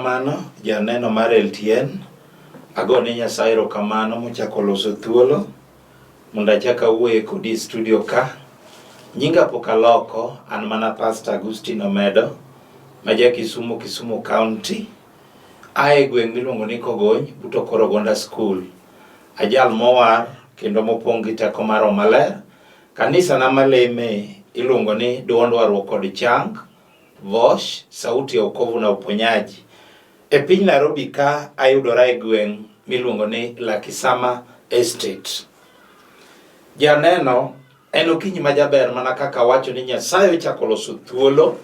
Erokamano janeno mar LTN. Agone Nyasaye erokamano mochako loso thuolo mondo achak awuoye kodi e studio ka. Nyinga pok aloko, an mana Pastor Agustino Omedo ma ja Kisumu, Kisumu County. Ae gweng' miluongo ni Kogony but Okoro Gonda School. Ajal mowar kendo mopong' gi teko mar Roho Maler. Kanisa na maleme iluongo ni Duond Warruok kod Chang, Vosh, Sauti ya Wokovu na Uponyaji. E piny Nairobi ka ayudora e gweng' miluongo ni Lakisama Estate. Janeno, en okinyi ma jaber mana kaka awacho ni Nyasaye ochako loso thuolo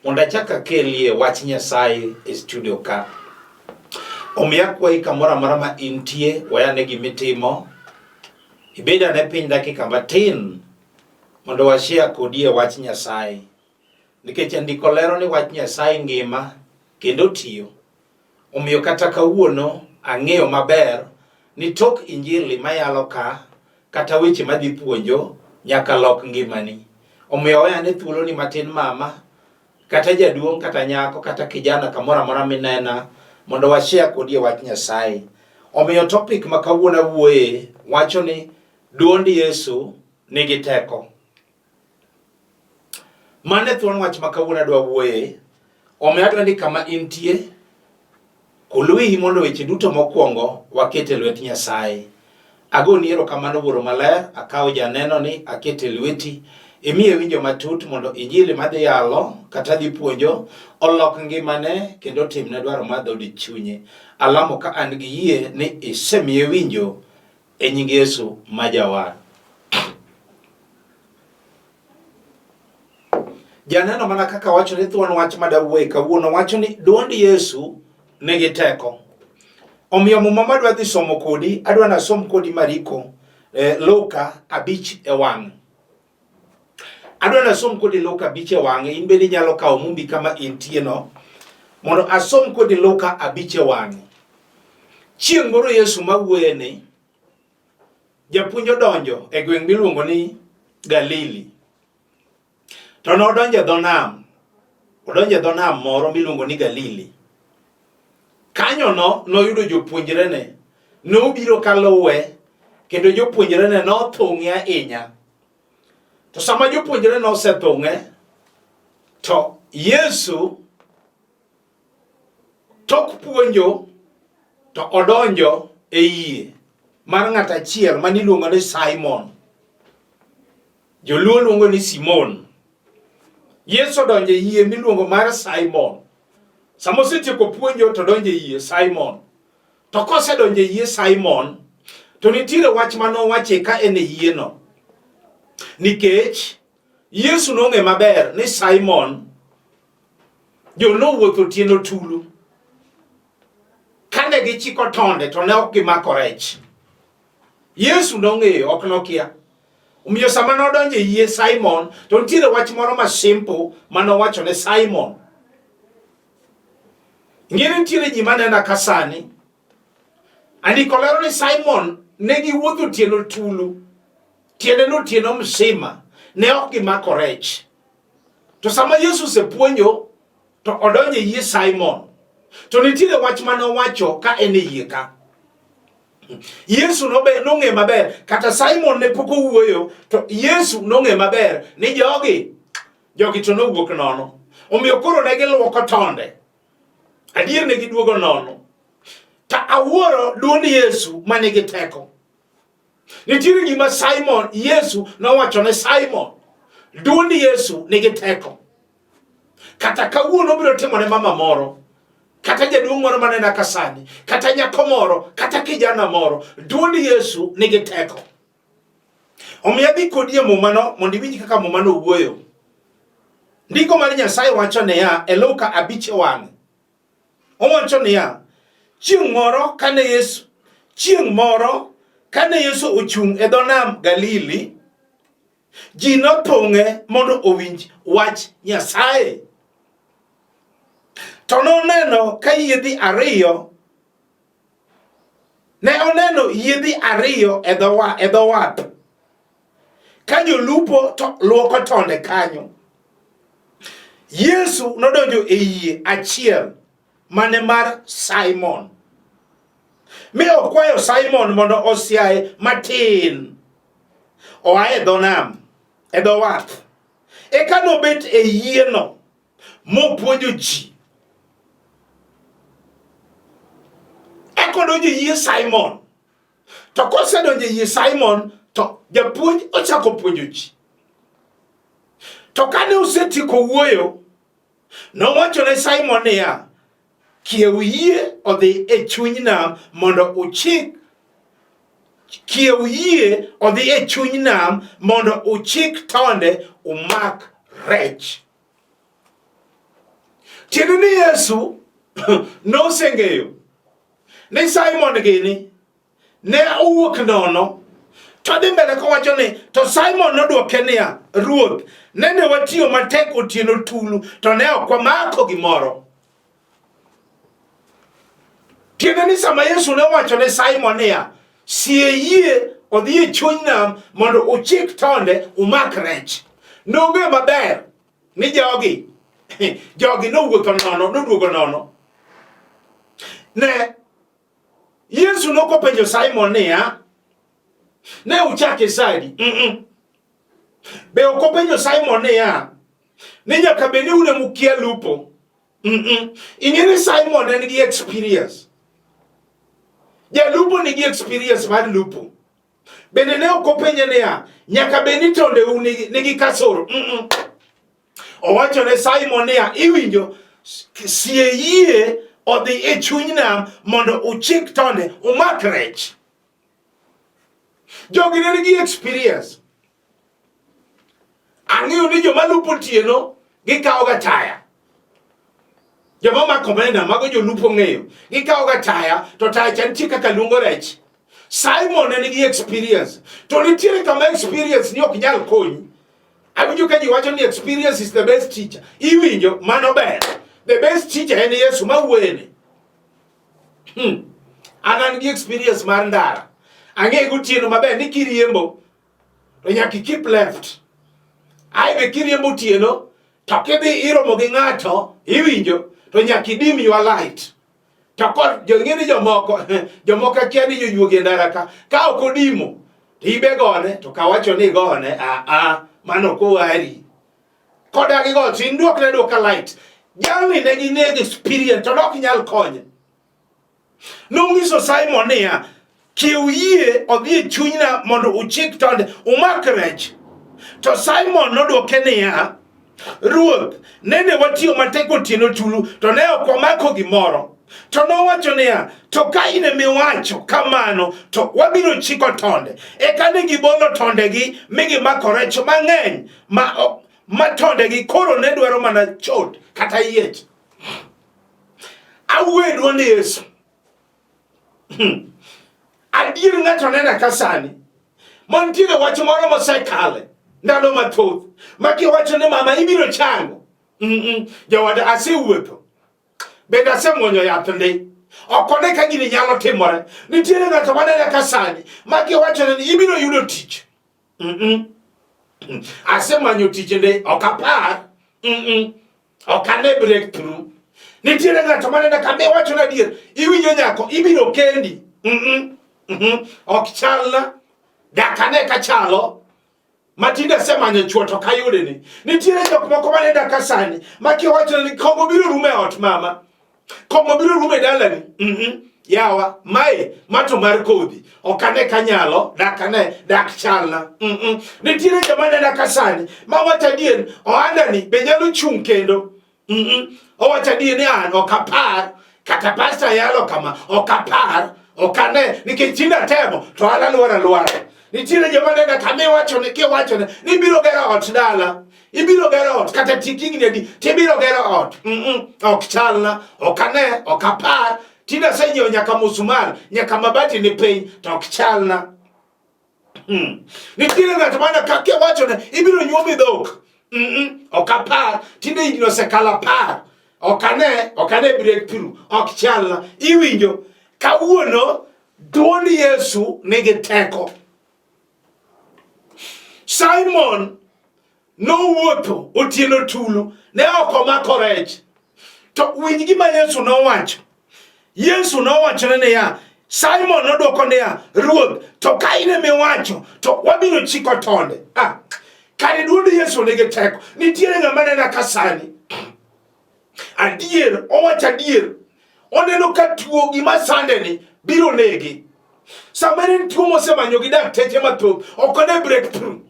mondo achak akelie wach Nyasaye e studio ka. Omiyo akwayi kamoro amora ma intie, wayane gimitimo, ibed ane piny dakika matin mondo washare kodi e wach Nyasaye. Nikech andiko lero ni wach Nyasaye ngima kendo tiyo. Omiyo kata kawuono ang'eyo maber ni tok injili mayalo ka kata weche madhi puonjo nyaka lok ngimani. Omiyo weyane thuoloni matin mama, kata jaduong' kata nyako kata kijana kamoro amora minena mondo washare kodi e wach Nyasaye. Omiyo topic ma kawuono awuoye wacho ni duond Yesu nigi teko. Mano e thuon wach ma kawuono adwa wuoye. Omiyo adwa ni kama intie, kuluwi mondo weche duto mokwongo waket e lwet Nyasaye. Agoni erokamano Wuoro Maler, akawo janeno ni akete e lweti. Imiye winjo matut mondo injili madhi yalo kata dhi puonjo olok ngimane kendo otimne dwaro mar dhood chunye. Alamo ka an gi yie ni isemiye winjo e nying Yesu ma Jawar. Janeno mana kaka wacho ni thuon wach ma dawuoye kawuono wacho ni duond Yesu nigi teko. Omiyo muma madwa dhi somo kodi, adwa nasom kodi Mariko, Luka 5 e wang'e. Adwa nasom kodi Luka 5 e wang'e, in bende inyalo kawo mumbi kama intie no, mondo asom kodi Luka 5 e wang'e. Chieng' moro Yesu mawuoye ni, japuonj odonjo e gweng' miluongo ni Galili. To nodonjo e dho nam, odonjo e dho nam moro miluongo ni Galili. Kanyono noyudo jopuonjrene nobiro kaluwe kendo jopuonjrene nothung'e ahinya. To sama jopuonjrene nosethung'e, to Yesu tok puonjo to odonjo e yie mar ng'at achiel mane iluongo ni Simon. Joluo luongo ni Simon. Yesu odonjo e yie miluongo mar Simon. Sama osetieko puonjo to odonjo e yie Simon. To kosedonjo e yie Simon, to nitiere wach ma nowache ka en e yieno. Nikech Yesu nong'e maber ni Simon jo nowuotho otieno tulu. Kane gichiko tonde to ne ok gimako rech. Yesu nong'eyo, ok nokia. Omiyo sama nodonjo e yie Simon, to nitiere wach moro ma simple ma nowacho ne Simon. Ing'e ni nitiere ji manena ka sani. Andiko lero ni Simon ne giwuotho otieno tulu. Tiende ni otieno msima. Ne ok gimako rech. To sama Yesu osepuonjo, to odonjo e yie Simon. To nitiere wach ma nowacho ka en e yie ka. Yesu nong'e maber, kata Simon ne pok owuoyo, to Yesu nong'e maber ni jogi to nowuok nono. Omiyo koro ne giluoko tonde. Adier ne giduogo nono. To awuoro duond Yesu ma nigi teko. Nitiere gima Simon, Yesu nowacho ne Simon. Duond Yesu nigi teko. Kata kawuono obiro timo ne mama moro, kata jaduong' moro manena ka sani, kata nyako moro, kata kijana moro, duond Yesu nigi teko. Omiyo adhi kodi e mumano mondo iwinj kaka mumano wuoyo. Ndiko mar Nyasaye wacho niya e Luka 5 e wang'e. Owacho niya, chieng' moro kane Yesu, chieng' moro kane Yesu ochung' e dho nam Galili, ji nothung'e mondo owinj wach Nyasaye. To noneno ka yiedhi ariyo, ne oneno yiedhi ariyo e dho wath, ka jolupo to luoko tonde kanyo. Yesu nodonjo e yie achiel. mane mar Simon. Mi okwayo Simon mondo osiaye matin oa e dho nam, e dho wath. Eka nobet e yieno mopuonjo ji. Eka odonjo e yie Simon. To kosedonjo e yie Simon, to japuonj ochako puonjo ji. To kane osetieko wuoyo, nowacho ne Simon niya, Kiew yie odhi e chuny nam mondo uchik Kiew yie odhi e chuny nam mondo uchik tonde umak rech. Tiende ni Yesu noseng'eyo ni Simon gini ne owuok nono to dhi mbele kowacho ni to Simon nodwoke niya, Ruoth, nende watiyo matek otieno tulu to ne ok wamako gimoro. Tiende ni sama Yesu ne owacho ne Simon niya, sie yie odhi e chuny nam mondo uchik tonde umak rech. Nong'eyo maber ni jogi jogi nowuotho nono, noduogo nono. Ne Yesu nokopenjo Simon niya, ne uchake sadi? Mm -mm. Be ok openjo Simon niya, ni nyaka bed ni un ema ukia lupo? Mm -mm. Ing'e ni Simon en gi experience. Jalupo nigi experience mar lupo. Bende ne ok openje niya, nyaka bed ni tondeu nigi, nigi kasoro? Mm -mm. Owacho ne Simon niya, iwinjo, sie yie odhi e chuny nam mondo uchik tonde umak rech. Jogi ne nigi experience. Ang'eyo ni joma lupo otieno gikawoga taya. Joma mako omenda mago jolupo ng'eyo. Gikawoga taya to taya cha nitie kaka luongo rech. Simon ne nigi experience. To nitiere kama experience ni ok nyal konyi. Awinjo ka ji wacho ni experience is the best teacher. Iwinjo mano ber. The best teacher en Yesu ma wuoyeni. An an gi experience mar ndara. Ang'e gotieno maber ni kiriembo to nyaka i keep left. Ai be kiriembo otieno to kidhi iromo gi ng'ato iwinjo to nyaka idim your light. To kod jong'e ni jomoko jomoko akia ni jojuogi e ndara ka ka ok odimo to ibe gone to kawacho ni gone a a mano ok owari. Kodagi go to in duokne duoka light. Jalni ne gi experience to ne ok nyal konye. Nonyiso Simon niya, kiew yie odhi e chunyna mondo uchik tonde umak rech. To Simon nodwoke niya, Ruoth, nende watiyo matek otieno tulu to ne ok wamako gimoro. To nowacho niya, to ka in emiwacho kamano to wabiro chiko tonde. Eka ne gibolo tondegi mi gimako rech mang'eny ma tondegi koro ne dwaro mana chot kata yiech. Awuoyo e dwond Yesu. Adier ng'ato nena ka sani mantiere wach moro mosekale ndalo mathoth ma kiwacho ni mama ibiro chango. Jawada asewuotho bende asemuonyo yath ndi ok one ka gini nyalo timore. Nitiere ng'ato manene ka sani ma kiwacho ni ibiro yudo tich. Asemanyo tich ndi ok apar. Ok ane breakthrough. Nitiere ng'ato maneno ka miwacho na adier, iwinjo nyako, ibiro kendi. Ok chalna. Dak ane ka chalo. Matinde asemanyo chuo to kayude ni. Nitiere jok moko maneno ka sani, ma kiwacho ni kong'o biro rumo e ot mama. Kong'o biro rumo e dalani. Yawa, mae, ma to mar kodhi. Ok ane ka nyalo, dak ane, dak chalna. Nitiere joma nena ka sani, ma wacho adier, ohandani be nyalo chung' kendo. Owacho adier ni an ok apar, kata pasta yalo kama, ok apar, ok ane, nikech tinde atemo, to an aluora aluora. Nitiere joma nena kama iwacho ni, kiwacho ni, ni ibiro gero ot dala. Ibiro gero ot, kata tik higni adi, tibiro gero ot. Ok chalna, ok ane, ok apar. Tinde asenyiewo nyaka musmal, nyaka mabati ni piny, to ok chalna. Nitiere ng'at mana ka kiwacho ne, ibiro nyuomi dhok. Ok apar, tinde higni osekalo apar. Ok ane, ok ane breakthrough, ok chalna. Iwinjo, kawuono dwond Yesu nigi teko. Simon nowuotho otieno tulu, ne ok omako rech. To winj gima Yesu nowacho. Yesu nowachone niya, Simon nodwoko niya, Ruoth, to ka in ema iwacho, to wabiro chiko tonde. Ah, kare duond Yesu nigi teko. Nitiere ng'ama nena ka sani. Adier, owacho adier. Oneno ka tuo gima sande ni biro nege. Sama en tuo mosemanyo gi dakteche mathoth, ok one breakthrough.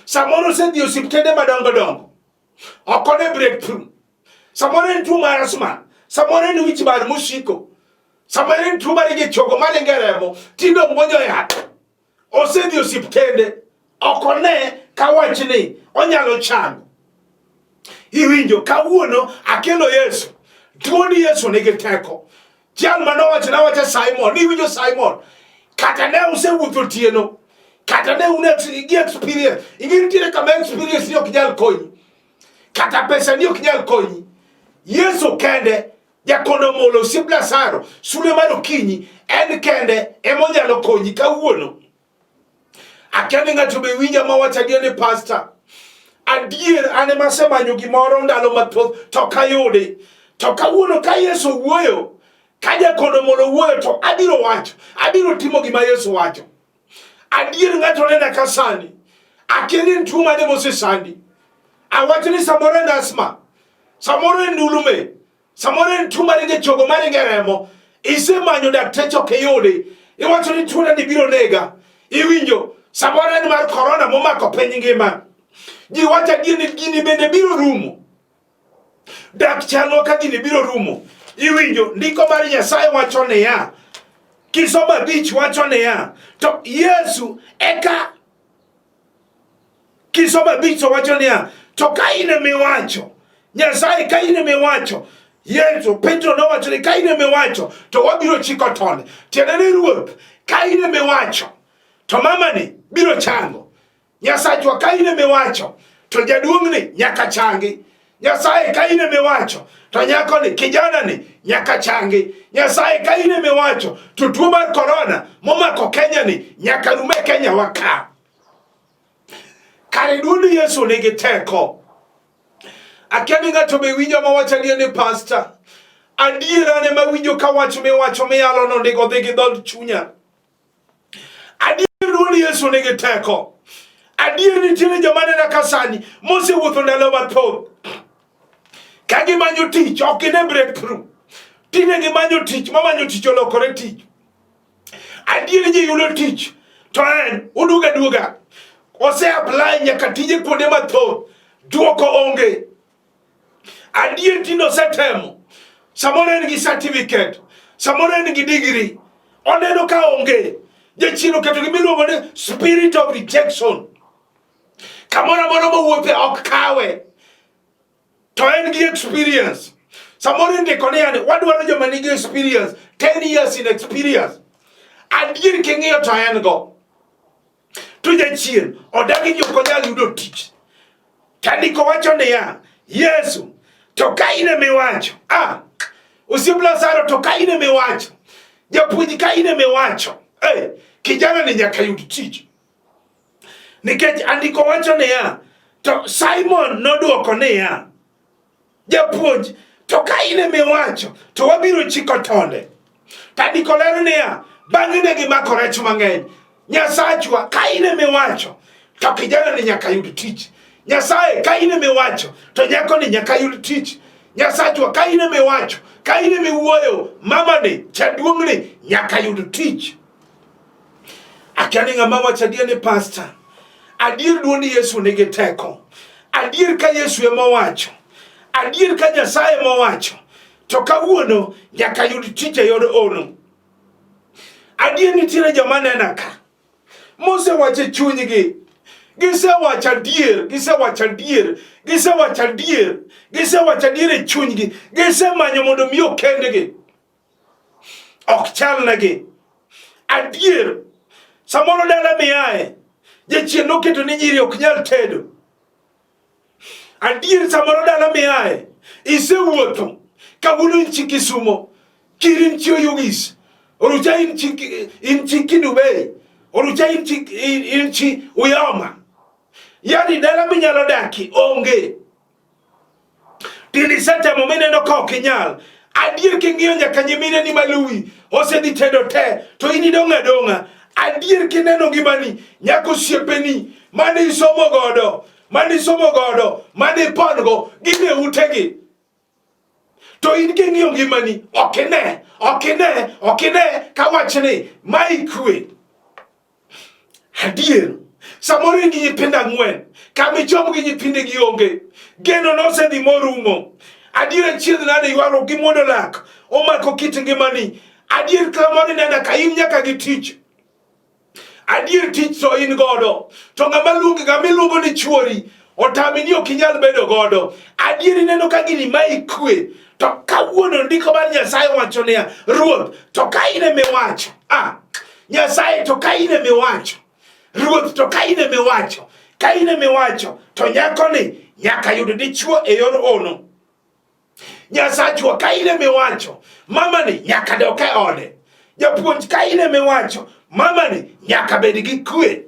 Samoro osedhi osiptende madongo dongo, ok one breakthrough. Samoro en tuo mar asthma, samoro en wich bar mosiko, samoro en tuo mar chogo maringo e remo, tinde omuonyo yath. Osedhi osiptende, ok one ka wachni onyalo chango. Iwinjo, kawuono akelo Yesu. Duond Yesu nigi teko. Jal ma nowacho nawacha Simon, ni iwinjo Simon, kata ne usewuotho otieno, kata ne un gi experience, ing'e nitiere kama experience ni ok nyal konyi, kata pesa ni ok nyal konyi. Yesu kende, jakondo molo osiep Lazaro, sulwe mar okinyi, en kende emonyalo konyi kawuono. Akia ni ng'ato be winja ma wacho adier ni pastor. Adier an ema asemanyo gimoro ndalo mathoth to ok ayudi. To kawuono ka Yesu wuoyo, ka jakondo mondo wuoyo to abiro wacho, abiro timo gima Yesu wacho. Adier ng'ato nena ka sani. Akia ni en tuo mane mosesandi. Awacho ni samoro en asthma, samoro en ndulume, Samoro en tuo maringo e chogo maringo e remo. Isemanyo dakteche ok iyudi. Iwacho ni tuona ni biro nega. Iwinjo samoro en mar korona momako piny ngima. Ji wacho adier ni gini bende biro rumo. Dak chalwa ka gini biro rumo. Iwinjo ndiko mar Nyasaye wacho niya, kisomo abich wacho niya, to Yesu eka Kisomo abich to wacho niya, to ka in ema iwacho, Nyasaye ka in ema iwacho, Yesu, Petro nowacho ni ka in ema iwacho, to wabiro chiko tonde. Tiende ni Ruoth, ka in ema iwacho, to mamani biro chango. Nyasachwa ka in ema iwacho, to jaduong'ni nyaka changi. Nyasaye ka in ema iwacho, to nyakoni, kijanani nyaka changi. Nyasaye ka in ema iwacho, to tuo mar korona momako Kenya ni nyaka rum e Kenya wa ka. Kare duond Yesu nigi teko. Akia ni ng'ato be winjo ma wacho adier ni pastor. Adier an ema winjo ka wach miwacho miyalo no ndiko dhi gi dhood chunya. Adier duond Yesu nigi teko. Adier nitiere joma nena ka sani mosewuotho ndalo mathoth ka gimanyo tich ok gine breakthrough. Tinde gimanyo tich mamanyo tich olokore tich. Adier ji yudo tich to en oduoga duoga ose apply nyaka tije kuonde mathoth duoko onge. Adier tinde osetemo, samoro en gi certificate, samoro en gi degree, oneno ka onge. Jachien oketo gima iluongo ni spirit of rejection. Kamoro amora mowuothe ok kawe. To en gi experience. Samoro indiko ni yani wadwaro joma nigi experience, 10 years in experience. Adier king'iyo to en go. To jachien odagi ni ok onyal yudo tich. Tandiko wacho niya, Yesu, to ka in ema iwacho, ah, osiep Lazaro, to ka in ema iwacho, japuonj ka in ema iwacho, eh, kijana ni nyaka yud tich. Nikech andiko wacho niya, to Simon nodwoko niya, Japuonj, to ka in ema iwacho, to wabiro chiko tonde. Tandiko lero niya, bang'e ne gimako rech mang'eny. Nyasachwa, ka in ema iwacho, to kijana ni nyaka yud tich. Nyasaye, ka in ema iwacho, to nyako ni nyaka yud tich. Nyasachwa, ka in ema iwacho, ka in ema iwuoyo, mama ni, jaduong' ni nyaka yud tich. Akia ni ng'ama wacho adier ni pastor. Adier duond Yesu nigi teko. Adier ka Yesu ema owacho. Adier ka Nyasaye ema owacho. To kawuono nyaka yud tich e yor ono. Adier nitiere joma nena ka. Mosewacho e chunygi. Gisewacho adier, gisewacho adier, gisewacho adier, gisewacho adier e chunygi. Gisemanyo mondo mi okendgi. Ok chalnegi. Adier, samoro dala miaye, jachien noketo ni nyiri ok nyal tedo. Adier, samoro dala miaye, isewuotho, kawuono in chi Kisumo, kir in chi Oyugis, orucha in chi Kendu Bay, orucha in chi Uyoma. Yani dala minyalo daki onge. Tinde isetemo mineno ka ok inyal. Adier king'iyo nyaka nyimineni maluwi osedhi tedo te to in idong' adong'a. Adier kineno ngimani nyaka osiepeni mane isomo godo mane isomo godo mane ipon go gin e utegi. To in king'iyo ngimani ok ine ok ine ok ine ka wachni ma ikwe. Adier, samoro in gi nyithindo ang'wen, kama ichom gi nyithinde gi onge. Geno nosedhi morumo. Adier achiedh nade ywaruok gi muodo lak omako kit ngimani. Adier kamoro ineno ka in nyaka gi tich. Adier tich to in godo. To ng'ama luongi ng'ama iluongo ni chuori otami ni ok inyal bedo godo. Adier ineno ka gini ma ikwe. To kawuono ndiko mar Nyasaye wacho niya, Ruoth, to ka in ema iwacho, ah, Nyasaye to ka in ema iwacho, Ruoth to ka in ema iwacho, ka in ema iwacho, to nyakoni nyaka yud dichwo e yor ono. Nyasachwa ka in ema iwacho, mamani nyaka dok e ode. Japuonj ka in ema iwacho, mamani nyaka bed gi kwe.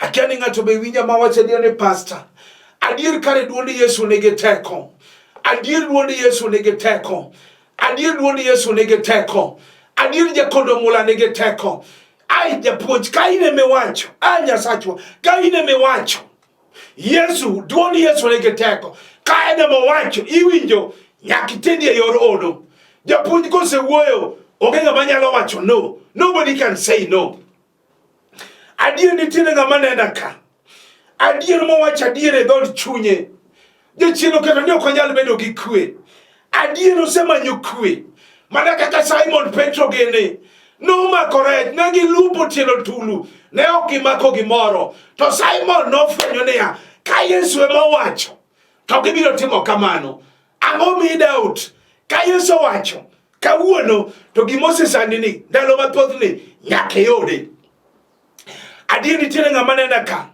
Akia ni ng'ato be winja ma wacho adier ni pasta. Adier kare duond Yesu nigi teko. Adier duond Yesu nigi teko. Adier duond Yesu nigi teko. Adier jakondo mula nigi teko. Ai japuonj ka in ema iwacho, ai Nyasachwa, ka in ema iwacho. Yesu, duond Yesu nigi teko. Ka en ema owacho, iwinjo nyaka itedi e yor ono. Japuonj kosewuoyo, onge ng'ama nyalo wacho no. Nobody can say no. Adier nitiere ng'ama nena ka. Adier mowacho adier e dhood chunye. Jachien oketo ni ok onyal bedo gi kwe. Adier osemanyo kwe. Mana kaka Simon Petro gini nomako rech, ne gilupo otieno tulu, ne ok gimako gimoro. To Simon nofwenyo niya, ka Yesu ema owacho, to gibiro timo kamano. Ang'o mi doubt? Ka Yesu owacho kawuono to gima osesandi ni ndalo mathoth ni nyaka iyude. Adier nitiere ng'ama nena ka.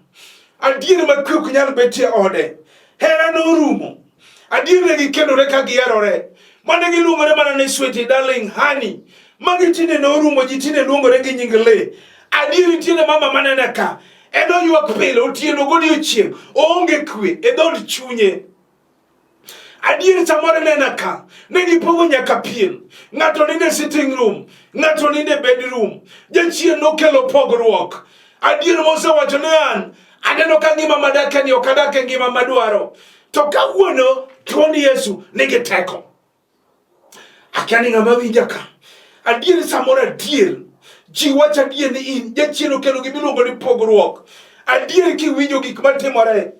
Adier ma kwe ok nyal betie ode. Hera norumo. Adier ne gikendore ka giherore. Mane giluongore mana ni sweetie, darling, honey. Magi tinde norumo, ji tinde luongore gi nying le. Adier nitiere mama manena ka. En oywak pile otieno godiochieng', oonge kwe e dhood chunye. Adier samoro nena ka ne gipogo nyaka pien. Ng'ato nindo e sitting room, ng'ato nindo e bedroom. Jachien nokelo pogruok. Adier mosewacho ni an aneno ka ngima madake ni ok adak e ngima madwaro. To kawuono thuond Yesu nigi teko. Akia ni ng'ama winja ka. Adier samoro adier ji wacho adier ni in jachien okelo gima iluongo ni pogruok. Adier kiwinjo gik matimore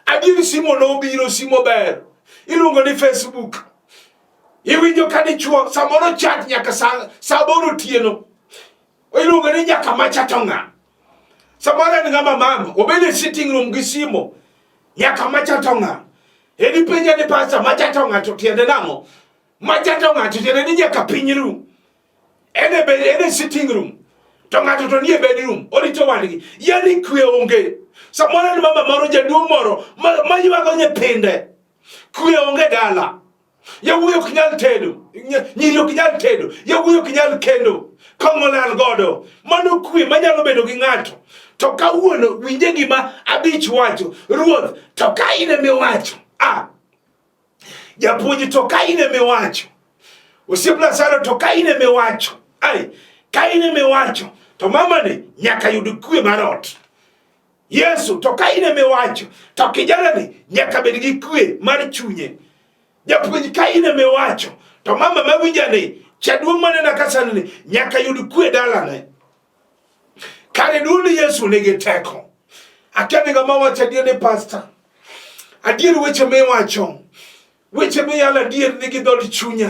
Adier simo nobiro, simo ber. Iluongo ni Facebook. Iwinjo ka dichuo samoro chat nyaka saa sa aboro otieno. Iluongo ni nyaka macha to ng'a. Samoro en ng'ama mama, obedo e sitting room gi simo. Nyaka macha to ng'a. Edi penja ni pasta macha to ng'a to tiende nang'o? Macha to ng'a to tiende ni nyaka piny ru. En e bed en e sitting room to ng'ato to nie bedroom orito wadgi. Yani kwe onge. Samoro en mama moro jaduong' moro ma ywago nyithinde. Kwe onge dala. Yawuoyi ok nyal tedo, nyiri ok nyal tedo, yawuoyi ok nyal kendo, kong'o lal godo. Mano kwe manyalo bedo gi ng'ato. To kawuono winje gima abich wacho, Ruoth, to ka in ema iwacho, ah, Japuonj to ka in ema iwacho. Osiep Lazaro to ka in ema iwacho. Ai, ka in ema iwacho to mamani nyaka yud kwe mar ot. Yesu to ka in ema iwacho to kijanani nyaka bed gi kwe mar chunye. Japuonj ka in ema iwacho to mama mawinjani chaduong' manena ka sani ni nyaka yud kwe dalane. Kare duond Yesu nigi teko. Akia ni ng'ama wacho adier ni pasta. Adier weche miwacho, weche miyalo adier nigi dhood chunya.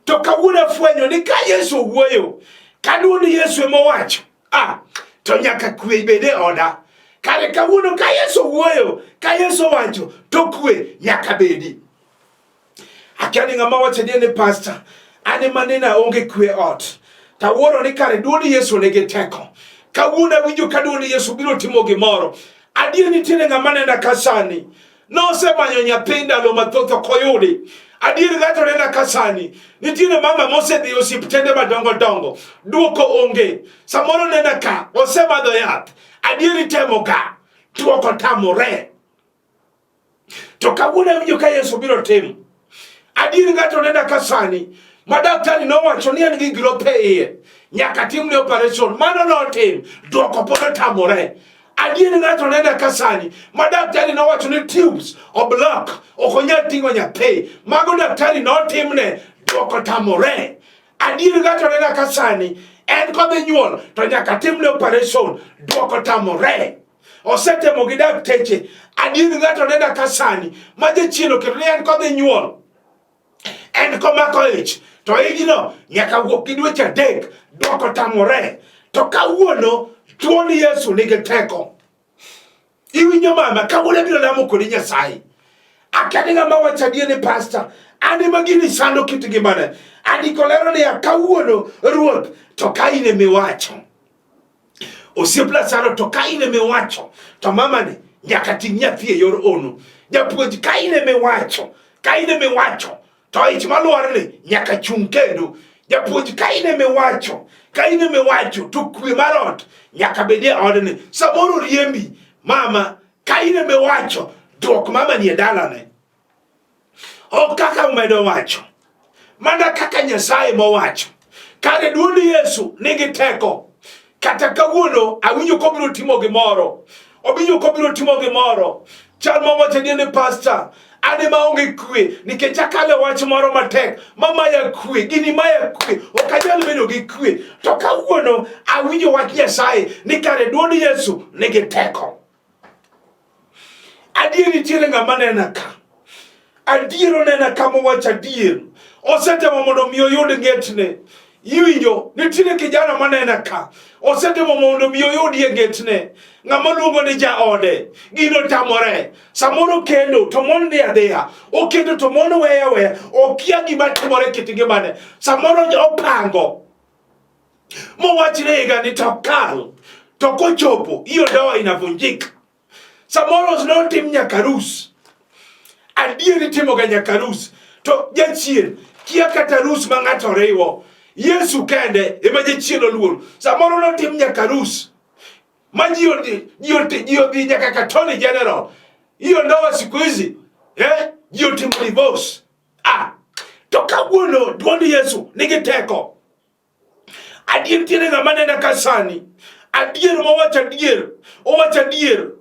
To kawuono afwenyo ni ka Yesu owuoyo, ka duond Yesu ema owacho, ah, to nyaka kwe bed e oda. Kare kawuono ka Yesu owuoyo, ka Yesu owacho, to kwe nyaka bedi. Akia ni ng'ama wacho adier ni pasta, an ema nene aonge kwe ot. Tawuoro ni kare duond Yesu nigi teko. Kawuono awinjo ka duond Yesu biro timo gimoro. Adier nitiere ng'ama nena ka sani. Nosemanyo nyathi ndalo mathoth ok oyudi. Adier ng'ato nena ka sani. Nitiere mama mosedhi e osiptende madongo dongo. Duoko onge. Samoro nena ka osemadho yath. Adier itemo ga. Duoko tamore. To kawuono awinjo ka Yesu biro timo. Adier ng'ato nena ka sani ma daktari nowacho ni en gi grope iye nyaka timne operation, mano notim, dwoko pod otamore. Adier ng'ato nena ka sani ma daktari nowacho ni tubes oblock, ok onyal ting'o nyathi, mago daktari notimne, dwoko tamore. Adier ng'ato nena ka sani en kodhi nyuol to nyaka timne operation, dwoko tamore. Osetemo gi dakteche. Adier ng'ato nena ka sani ma jachien oketo ni en kodhi nyuol, en komako ich to ijno nyaka wuok gi dweche 3, dwoko tamore. To kawuono thuon Yesu nigi teko. Iwinjo mama, kawuono abiro lamo kodi Nyasaye. Akia ni ng'ama wacho adier ni pasta, an ema gini sando kit ngimane. Andiko lero niya, kawuono Ruoth, to ka in emiwacho. Osiep Lazaro, to ka in emiwacho, to mamani nyaka ting' nyathi e yor ono. Japuonj, ka in emiwacho, ka in emiwacho, to ich malwarni nyaka chung' kendo. Japuonj, ka in emiwacho, ka in emiwacho, to kwe mar ot nyaka bedie odni. Samoro riembi, mama, ka in emiwacho, duok mamani e dalane. Ok kaka umedo wacho, mana kaka Nyasaye mowacho. Kare duond Yesu nigi teko. Kata kawuono awinjo kobiro timo gimoro, obinjo kobiro timo gimoro. Chal mawacho adier ni pasta, an ema aonge kwe nikech akalo e wach moro matek mamaya kwe, gini maya kwe, ok anyal bedo gi kwe. To kawuono awinjo wach Nyasaye ni kare duond Yesu nigi teko. Adier nitiere ng'ama nena ka. Adier onena ka mowacho adier. Osetemo mondo mi oyud ng'etne. Iwinjo, nitiere kijana manena ka. Osetemo mondo mi oyudie ng'etne. Ng'ama luongo ni jaode. Gino tamore. Samoro kendo to mon dhi adhiya. Okendo to mon weye aweya. Okia gima timore kit ngimane. Samoro opango. Mowachne higa ni to kal. To kochopo, hiyo ndoa inavunjika. Samoro notim nyaka arus. Adier itimoga nyaka arus. To jachien kia kata arus ma ng'ato riwo. Yesu kende ema jachien oluoro. Samoro notim nyaka arus. Ma ji odhi nyaka Katoni General. Hiyo ndoa siku hizi ji otimo divorce. To kawuono duond Yesu nigi teko. Adier nitiere ng'ama nena ka sani. Adier mowacho adier, owacho adier.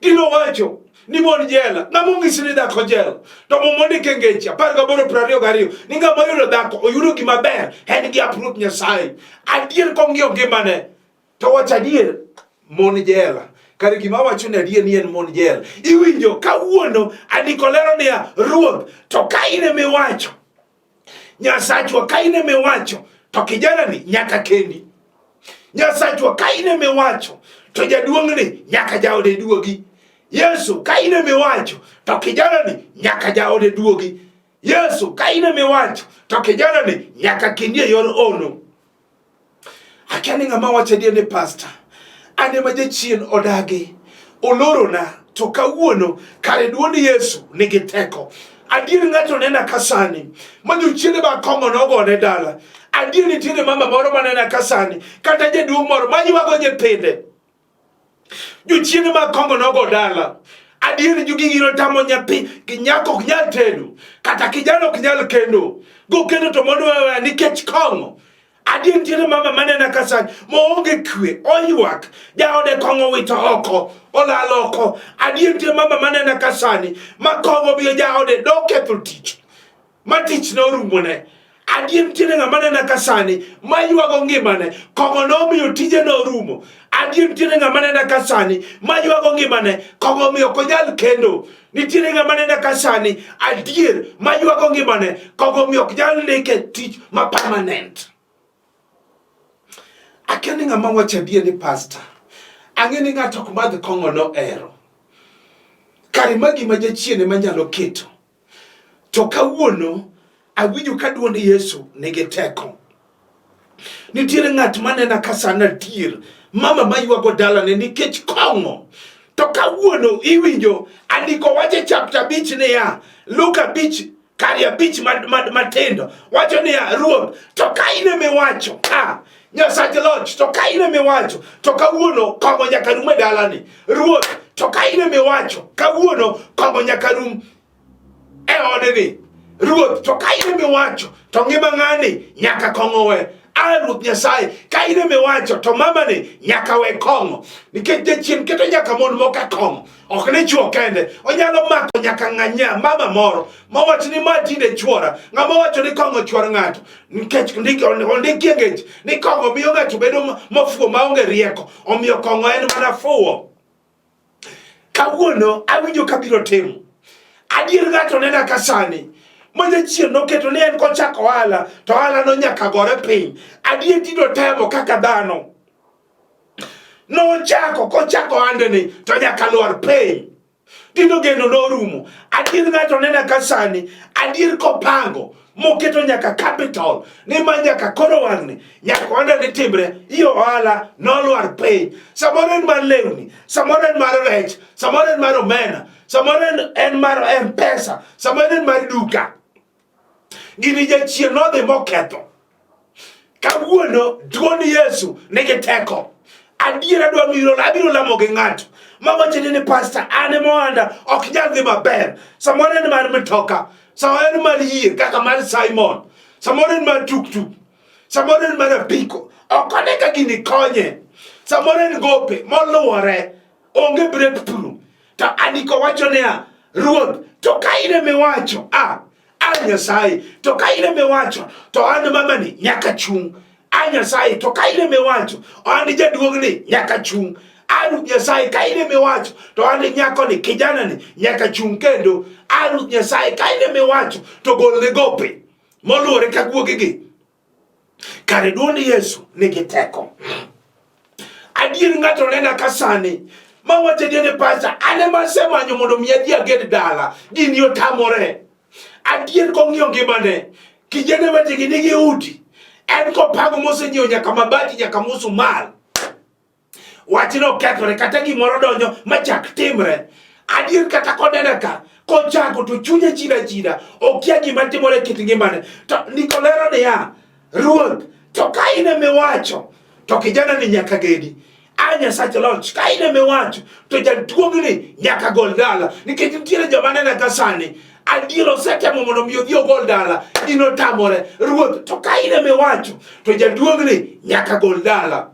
Dino wacho ni mon jela, ng'ama onyisi ni dhako jela. To Muma ondiko e Ngeche 18:22 ni ng'ama oyudo dhako oyudo gima ber, en gi apruok Nyasaye. Adier kong'iyo ngimane to wacho adier, mon jela. Kare gima awacho ni adier ni en mon jela. Iwinjo kawuono andiko lero niya, Ruoth, to ka in ema iwacho, Nyasachwa, ka in ema iwacho, to kijana ni nyaka kendi. Nyasachwa, ka in ema iwacho, to jaduong'ni nyaka jaode duogi. Yesu, ka in ema iwacho, to kijana ni nyaka jaode duogi. Yesu, ka in ema iwacho, to kijana ni nyaka kendi e yor ono. Akia ni ng'ama wacho adier ni pasta, an ema jachien odagi, olorona, to kawuono kare duond Yesu nigi teko. Adier ng'ato nena ka sani, ma jochiende mag kong'o nogone dala. Adier nitiere mama moro manena ka sani, kata jaduong' moro maywago nyithinde. Jochiende mag kong'o nogo dala. Adier gigi notamo nyathi, nyako ok nyal tedo, kata kijana ok nyal kendo. Go kendo to mondo wewe nikech kong'o. Adier nitiere mama manena ka sani maonge kwe, oywak, jaode kong'o owito oko, olal oko. Adier nitiere mama manena ka sani ma kong'o omiyo jaode noketho tich, ma tich norumone. Adier nitiere ng'ama nena ka sani ma ywago ngimane, kong'o nomiyo tije norumo. Adier nitiere ng'ama nena ka sani ma ywago ngimane, kong'o omiyo ok onyal kendo. Nitiere ng'ama nena ka sani adier ma ywago ngimane, kong'o omiyo ok nyal ndike tich ma permanent. Akia ni ng'ama wacho adier ni pasta, ang'e ni ng'ato ok madh kong'o nohero. Kare ma gima jachien ema nyalo keto. To kawuono awinjo ka duond Yesu nigi teko. Nitiere ng'at manena ka sana adier, mama maywago dalane nikech kong'o. To kawuono iwinjo andiko wach e chapter 5 niya, Luka 5 Kare abich matindo wacho niya, Ruoth, to ka in ema iwacho, a Nyasach loch, to ka in ema iwacho, to kawuono kong'o nyaka rum e dalani. Ruoth, to ka in ema iwacho, kawuono kong'o nyaka rum e odni. Ruoth, to ka in ema iwacho, to ngima ng'ani nyaka kong'o we. A Ruoth Nyasaye, ka in ema iwacho, to mamani nyaka we kong'o. Nikech jachien keto nyaka mon moko e kong'o. Ok ni chwo kende, onyalo mako nyaka ng'anya mama moro mawach ni ma tinde chwora. Ng'ama wacho ni kong'o chwor ng'ato, nikech ondikie ngech ni kong'o miyo ng'ato bedo mofuwo maonge rieko. Omiyo kong'o en mana fuwo. Kawuono awinjo kabiro timo. Adier ng'ato nena ka sani ma jachien noketo ni en kochako ohala to ohala no nyaka gore piny. Adier tinde otemo kaka dhano. Nochako kochako ohandeni to nyaka lwar piny. Tinde geno norumo. Adier ng'ato nena ka sani, adier kopango moketo nyaka capital ni ma nyaka koro wang'ni nyaka ohanda ni timre iyo ohala nolwar piny. Samoro en mar lewni, samoro en mar rech, samoro en mar omena, samoro en mar M-Pesa, samoro en mar duka. Gini jachien nodhi moketho. Kawuono duond Yesu nigi teko. Adier adwa miro abiro lamo gi ng'ato mawacho ni pastor an ema ohanda ok nyal dhi maber. Samoro en mar mtoka, samoro en mar yie kaka mar Simon, samoro en mar tuktuk, samoro en mar apiko. Ok one ka gini konye. Samoro en gope moluwore, onge breakthrough. To andiko wacho niya, Ruoth, to ka in ema iwacho, a a Nyasaye, to ka in ema iwacho, to an mamani nyaka chung'. A Nyasaye, to ka in ema iwacho, an jaduong'ni nyaka chung'. A Ruoth Nyasaye, ka in ema iwacho, to an nyakoni, kijanani nyaka chung' kendo. A Ruoth Nyasaye, ka in ema iwacho, to golne gope moluwore ka guogigi. Kare duond Yesu nigi teko. Adier ng'ato nena ka sani ma wacho adier ni pasa an ema asemanyo mondo mi adhi aged dala gini otamore. Adier kong'iyo ngimane kijende wetegi nigi udi en kopango mosenyiewo nyaka mabati nyaka musumal wachno okethore kata gimoro donjo machak timre adier kata konene ka kochako to chunye chida chida okia gima timore e kit ngimane to ndiko lero niya ruoth to ka in ema iwacho to kijana ni nyaka gedi a Nyasach loch ka in ema iwacho to jaduong'ni nyaka gol dala nikech nitiere joma nene ka sani adier osetemo mondo mi odhi ogol dala in otamore ruoth to ka in ema iwacho to jaduong'ni nyaka gol dala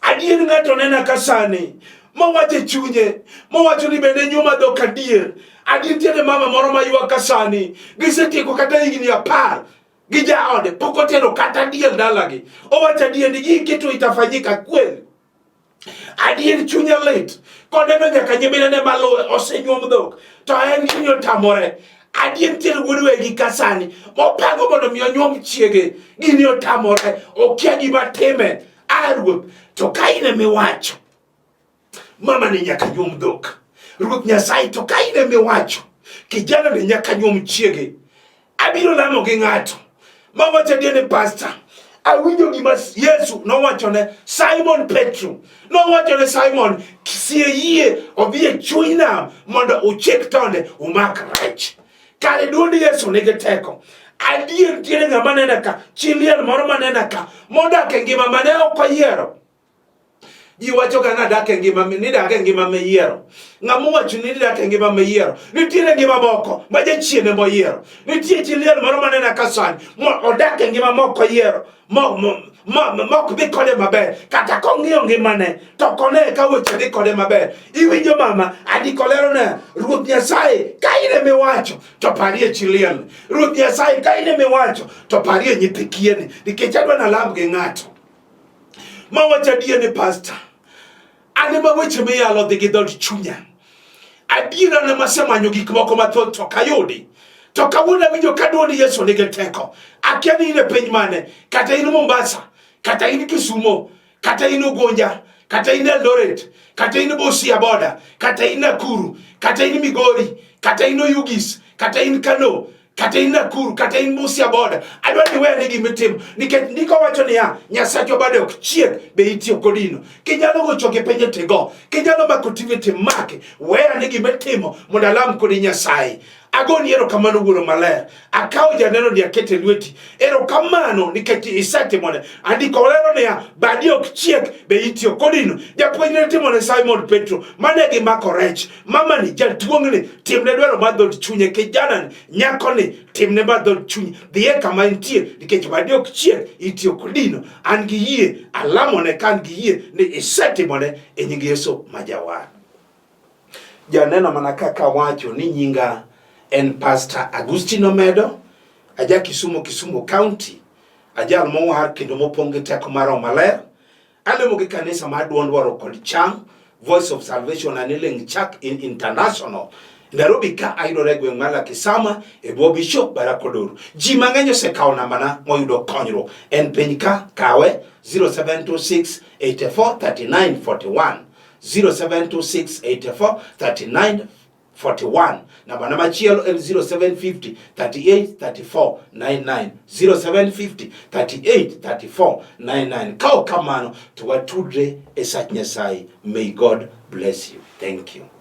Adier ng'ato nena ka sani mawacho e chunye mawacho ni bende nyuma dhok adier. Adier nitiere mama moro ma ywak ka sani gisetieko kata higni 10 gi jaode pok otero kata diel dalagi. Owacho adier ni gii kitu itafanyika kweli. Adier chunye lit koneno nyaka nyiminene maluwe osenyuom dhok to en gini otamore. Adier nitiere wuod wegi ka sani mopango mondo mi onyuom chiege gini otamore okia gima time. A ruoth to ka in ema iwacho mama ni nyaka nyuom dhok. Ruoth Nyasaye to ka in ema iwacho kijana ni nyaka nyuom chiege. Abiro lamo gi ng'ato mawacho adier ni pastor awinjo gima Yesu nowachone Simon Petro. Nowachone Simon, sie yie odhi e chuny nam mondo uchik tonde umak rech. Kare duond Yesu nigi teko. Adier nitiere ng'ama nena ka, chi liel moro manena ka, modak e ngima mane ok oyiero. Ji wacho ga nadak e ngima nidak e ngima miyiero. Ng'ama owacho ni nidak e ngima miyiero. Nitiere ngima moko ma jachien ema oyiero. Nitie chi liel moro manena ka sani odak e ngima mok oyiero mok dhi kode maber. Kata kong'iyo ngimane to ok one ka weche dhi kode maber. Iwinjo mama, andiko lero ne Ruoth Nyasaye ka in ema iwacho to parie chi liel. Ruoth Nyasaye ka in ema iwacho to parie nyithi kieni nikech adwa nalam gi ng'ato. Ma wacho adier ni pastor, an ema weche miyalo dhi gi dhood chunya. Adier an ema asemanyo gik moko mathoth to ok ayudi. To kawuono awinjo ka duond Yesu nigi teko. Akia ni in e piny mane, kata in Mombasa, kata in Kisumo, kata in Ugunja, kata in Eldoret, kata in Busia boda, kata in Nakuru, kata in Migori, kata in Oyugis, kata in Kano, kata in Nakuru, kata in Busia boda. Adwa ni wene gima itimo nikech ndiko wacho niya, Nyasachwa bade ok chieg be itiyo kodino. Kinyalo gocho gi penjo tigo, kinyalo mako TV timake, weya ni gima itimo mondo alam kodi Nyasaye. Agoni erokamano Wuoro Maler. Akawo janeno ni akete lweti. Erokamano nikech isetimone. Andiko lero niya, badi ok chiek be itiyo kodino. Japuonj ne timone Simon Petro, mane gimako rech. Mamani jatuong'ni timne dwaro mar dhood chunye, kijanani nyakoni timne mar dhood chunye. Dhiye kama entie nikech badi ok chiek itiyo kodino. An gi yie, alamone ka an gi yie ni isetimone e nying Yesu ma Jawar. Janeno mana kaka wacho ni nyinga en Pastor Agustino Omedo, aja Kisumu, Kisumu County, ajal mowar kendo mopong' gi teko mar Roho Maler. Alemo gi kanisa mar Duond Warruok kod Chang, Voice of Salvation and Healing Church in International. Nairobi ka ayudore e gweng' mar Lakisama e bwo Bishop Barack Odoru. Ji mang'eny osekawo nambana moyudo konyruok. En piny ka kawe 0726 84 39 41. 0726 84 39 41. Namba na machielo en 0750 38 34 99 0750 38 34 99. Ka ok kamano to watudre e sach Nyasaye. May God bless you. Thank you.